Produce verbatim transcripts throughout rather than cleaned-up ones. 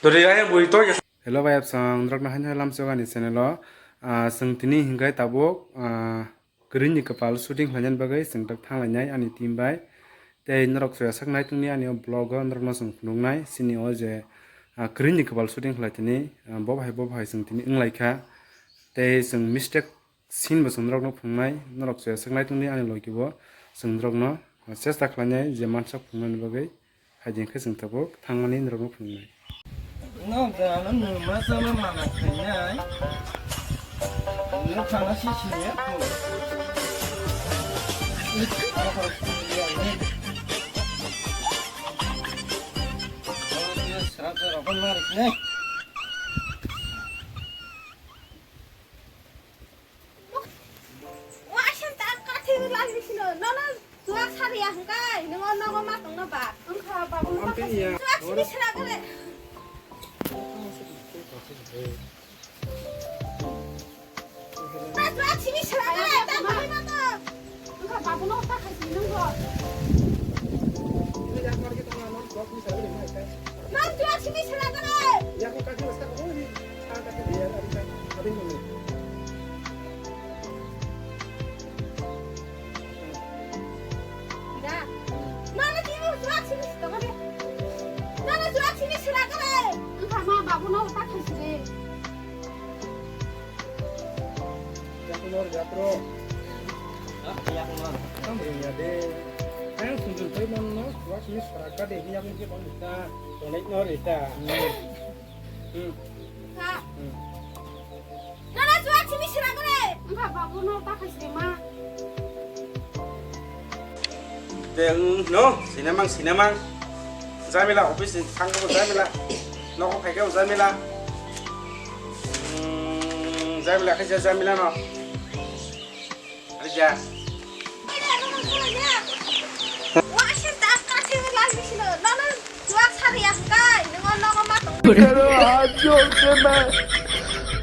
Dori ayang bui to ya. Hello bai apsang, norokno haino lamsok ani channel o. Ah, chwng tini hinkhai tabuk, ah, kwrwini kwpal shooting khlainani bagwi chwng tak thanglainai ani team bai. Tei norok soya sak naitongni ani o vlog o norokno chwng phunuknai. Chini o je, ah, kwrwini kwpal shooting khlai tini, ah, bo bahai bo bahai chwng tini wnglaikha. Tei chwng mistake Sin bo chwng norokno phunuknai, norok soya sak naitongdi ani logi bo chwng norokno chesta khlainai je mansak phunuknani bagwi, hai di hwnkhe chwng tabuk thangmani norokno phunuknai. No, gana numa sama mana khainai. Numa khana si si ya. Srap srap marik ne. Wa, asam ta kathi lagi sino. Nono juak sari ya hwnkhe, nungo nogo ma tongno ba. Wngkha babu no. Ampe ya. Juak sini sera kare. Na juak sini sera kare, ta bari ma to. Wngkha babu no ta khai sini nungo. Ini ya, mari kita mau juak sini sera kare. Na juak sini sera kare. Ya, aku kaji mesti kamu ini. Hmm. Hmm. Nana juak sini sera kare. Wngkha babu no ta khai sini ma. Teng no, sinamang, sinamang. Jamila office ni thangkabo jamila. Nogo phaikabo jamila. Hmm, jamila khe jamila no. Ari ja. Wa asam ta kathi lagi sino. Nana Juak sari ya hwnkhe, nungo nogo ma tong. तेरे हाथ जोड़ के मैं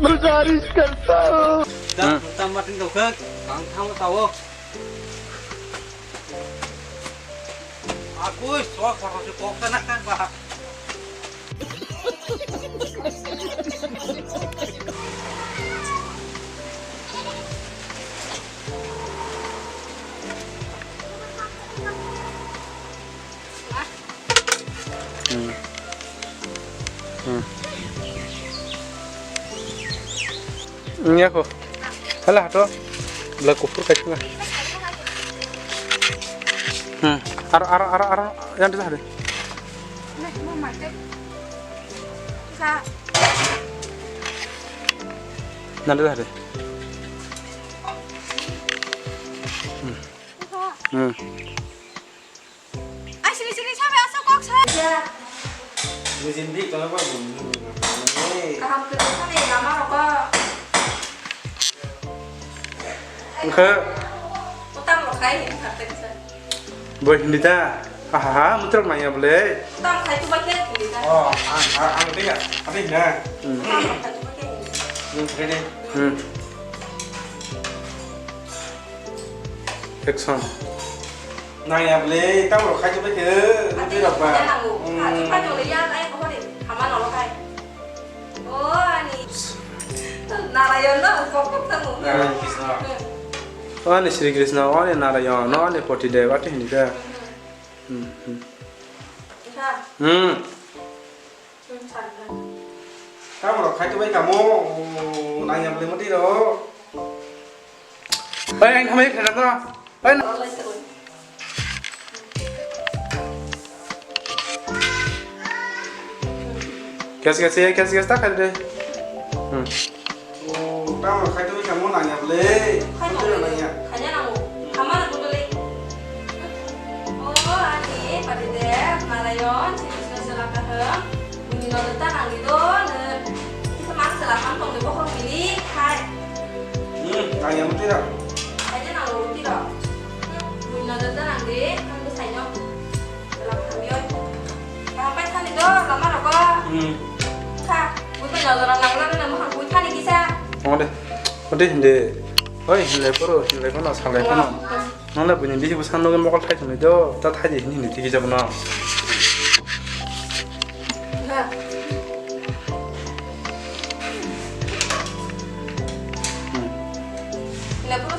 गुजारिश करता हूँ। Da, hmm, tam mating tong khe, ang thang tao. Aku sok sa ko kok kana kan ba. Hmm. Hmm. Ini aku. Alah, tuh. Belah kufur kayak gini. Hmm. Aro, aro, aro, aro. Yang di sana deh. Nanti dah deh. Hmm. Hmm. Ai, sini, sini, sabai asok kok sa. Bujin di, kono ba bujin di. Kaham ke sana ya, lama apa? Engkhe. Utang lo kai, ini harta bisa. Bo hindi ta. Aha, mutrok nangya bole. Utang khai tu bakia hindi ta. Oh, ang, ang, ang, tiga. Apa ini? Hmm. Utang lo khai tu bakia hindi. Hmm, ready. Hmm. Action. Nang ya bole, tamo rok khai chupai khe, ati rok ba. Nango. Hmm. Ha, chupai jole ya, ai ko hore. Hama no lo khai. O ani. Narayon no, kok kok tamo. Narayon Krishna. Hmm. O ani Sri Krishna, o ani Narayon, o ani Poti Dev, ati hindi ka. Hmm. Hmm. Hmm. Kha. Hmm. Hmm, sar kha. Tamo rok khai chupai kamo, nang ya bole mati rok. Oi, ang thamai khairok no. Oi. Kes, kes, kes, kes, ta khaide. Hmm. O, tamo khai tongwi tamo nangya ble. Khai tongwi nangya. Khanya nango. Hamana bodole. O, ani pati de, Narayon, Sri Krishna selaka hwng. Buini nodor ta nangdi do, nw. Kisa mang sela mang tong de bokhorok bini khai. Hmm, nangya muti rok. Khaina nango muti rok. Hmm, buini nodor ta nangdi, ang bwsai no. Sela khamyoi. Kaham pai thani do, lama rogo. Hmm. Kha, bui bai nodor nang nang nang mohang bui thani kisa. Ode, ode hindi. Oi, hindi poro, hindi kono, salai kono. Wah. Nole buini bisi bwsa nugwi mokol thai thangwi do, ta thai di hini hini tigi jabo no. Ga.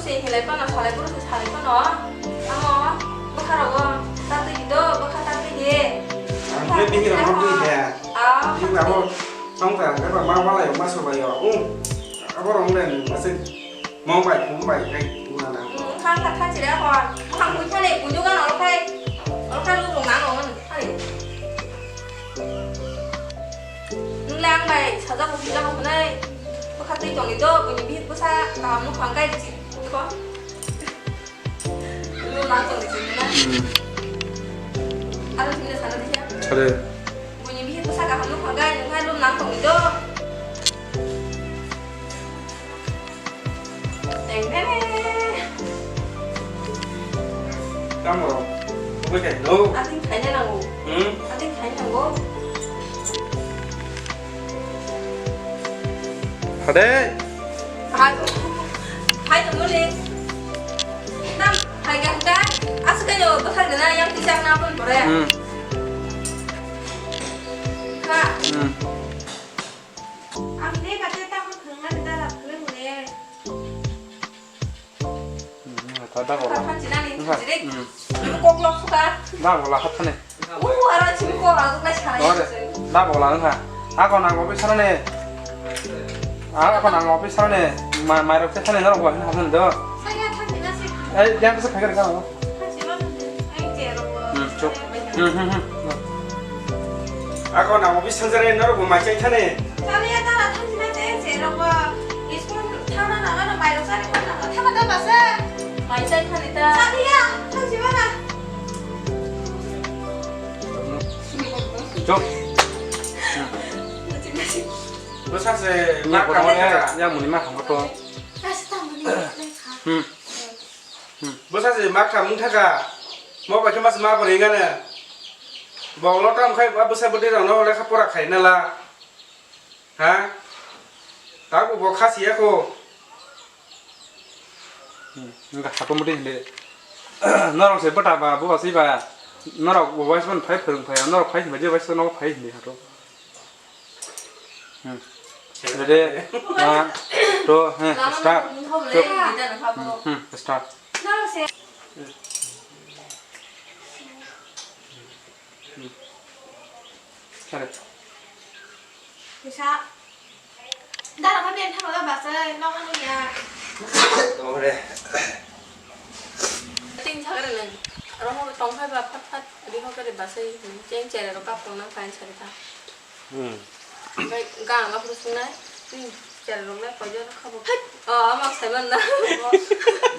Se hilai pano, salai buru se salai pano. Amo, bwkha rogo, ta twi di do, bwkha ta twi di. Ang khe bihik rok no twi khe. Ah, bihik rok bo song ta, khe ba ma malai, ma sobai yo. Um, abo rong den, ma se mong bai, phung bai, kai, tu na na. Hmm, khang kha kha chire ako. Khang bui thani, buju gan olo khai. Olo khai lu rong nang olo khai. Nwng le ang bai sajago, hijago hwnwi bwkha twi tongwi do, buini bihik bwsa kaham nukhung kai risi. Ko? Lu nang tongwi sini na? Hmm. Aro sini sana dikhe. Are. Buini bihik bwsa kaham nukhung kai, nwng khai lu nang tongwi do. Tengkhe. Tamo rok. Obo khe no. Ating khaina nango. Hmm? Ating khaina nango. Hade. Hai. Hai tongmani. Tam hai ga ga. Asuk kayo bakal gana yang tisak na pun pore. Hmm. Ka. Hmm. Ang de kate tamo khwrwngna de dara khwrwng le. Hmm, ta da bola. Kha phanchi nani, hmm, phanchi de. Hmm. Kok lok suka. Da bola hat thane. U, aro chimi kok azuk lai sana. Ore, da bola wngkha. Ako nang office sana ne. Ako nang office sana ne. Ma, mai rok se thane norok bo hin hasan do. Saya thanchi na se. Ei, dia bisa khagar ka. Thanchi na se. Ai, che ro. Hmm, chuk. Hmm, hmm, hmm. Ako nang office sangjare norok bo mai chai thane. Chaliya tara thanchina che, cherokbo school thangna nangmano mairok chari phano nangma thangma da basa. Mai chai thani ta. Chaliya thanchimana. Chuk. Bwsa se ma kha ya, ya muni ma kha to. Kasi ta muni lekha. Hmm. Hmm. Bwsa se ma kha mung thaka. Mo bai khe mas ma bo ringana. Bo lo tam khai bwsa bwtwi rok no lekha pora khai na la. Ha? Tabuk bo khasi ya kho. Hmm, wngkha hato muti hindi. Norok se bwta ba, buba se ba. Norok bo wais ban phai phwrwng phai, norok phai hindi, je wais no phai hindi hato. Hmm. Ready? One, two, hmm, start. Chuk. Hmm, hmm, start. Hmm. Kare. Kisa. Dara kami yang thama ba basa, no kan ya. Tore. Tin sagare nang. Roho tongkhai ba phat phat, di ho kare basa, ceng chere ro kap tong nang kain sari ta. Hmm. Bai gang la puru sunai. Hmm. Chere ro nai koyo khabo. Hai. Oh, ama saiman na.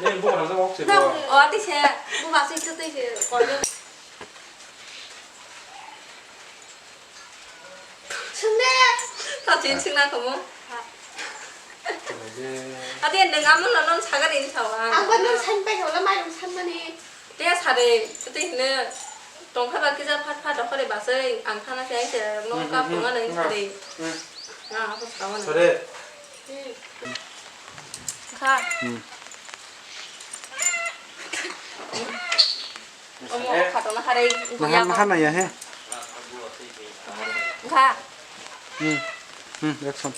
Ne bo na ok se bo. Oh, ati se. Bu basa itu tu se koyo. Sungde. Kachin singna komo. Ate neng amun no non sagar ini sawa. Ang ba non san pai hola mai rong san mani. Te sare, te hine tongkha ba kija phat phat dokhore basai ang thana se ai se no ka phunga nang sare. Na apa sawa na. Sare. Kha. Hmm. Omo, eh, khatona harai. Nahan, nahan na ya he. Kha. Hmm. Hmm, action.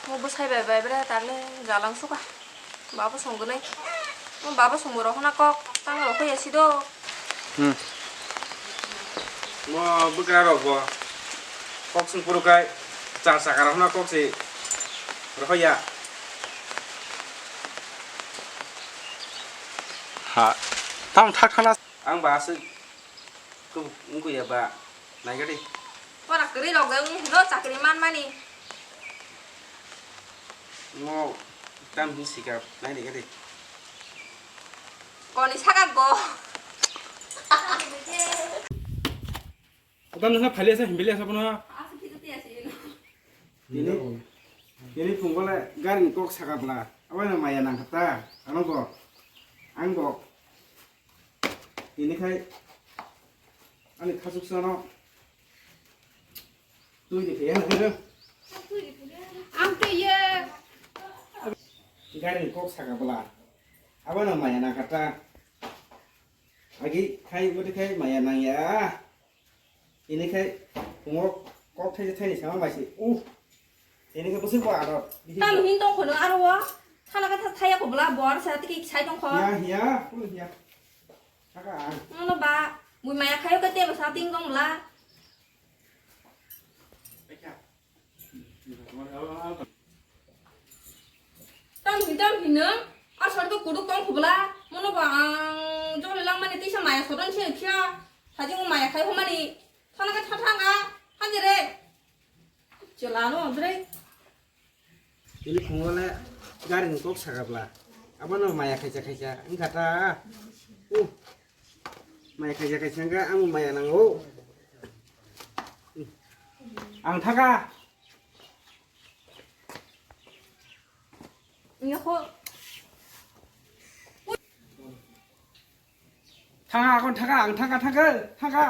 Mo bwsai bai bai bre tale jalang suka. Babo songgunai. Mo babo songbo rohona kok tang rohoi asi do. Hmm. Mo bwkra rok bo kok sung puru kai char chakar rohona kok se rohoya. Ha. Tang thak thana. Ang ba aswk kub wngkuya ba naigadi. Pora kwrwi rok de wng hino chakri man mani. Ngo tam hin sika nai de gade. Koni saka go. Utan nungkha phali asa himbili asa bono. Asa kita tiya sih. Ini, ini punggole garing kok saka bla. Apa yang maya nang kata? Ano go, ang go. Ini kai, ani khasuk sano. Tui di kaya. Ang tui ye. Garing kok saka bla. Abo no maya nang kata. Agi khai bodi khai maya nang ya. Ini khai pungo kok thai thai ni sama mai si. Uh. Ini ke bwswk bo aro. Tam hin tong khono aro o. Thana kha thaya ko bla bor sa tiki sai tong kho. Hiya, hiya, kun hiya. Thaka ang. Ano ba, mui maya khayo ka te ba sa ting tong bla. Tam hin tam hin no. Asar to kudu tong kho bla. Mono ba ang jole lang mani tisa maya sodan se khya. Haji mo maya khai ho mani. Thana kha thanga. Hanjere. Chela no dre. Ini khungo le gari ni kok saka bla. Abono maya khaisa khaisa wngkha ta. Uh. Maya khaisa khaisa wngkha, ang maya nango. Ang thaka. Iya kho. Thanga, akon thanga, ang thanga, thanga, thanga.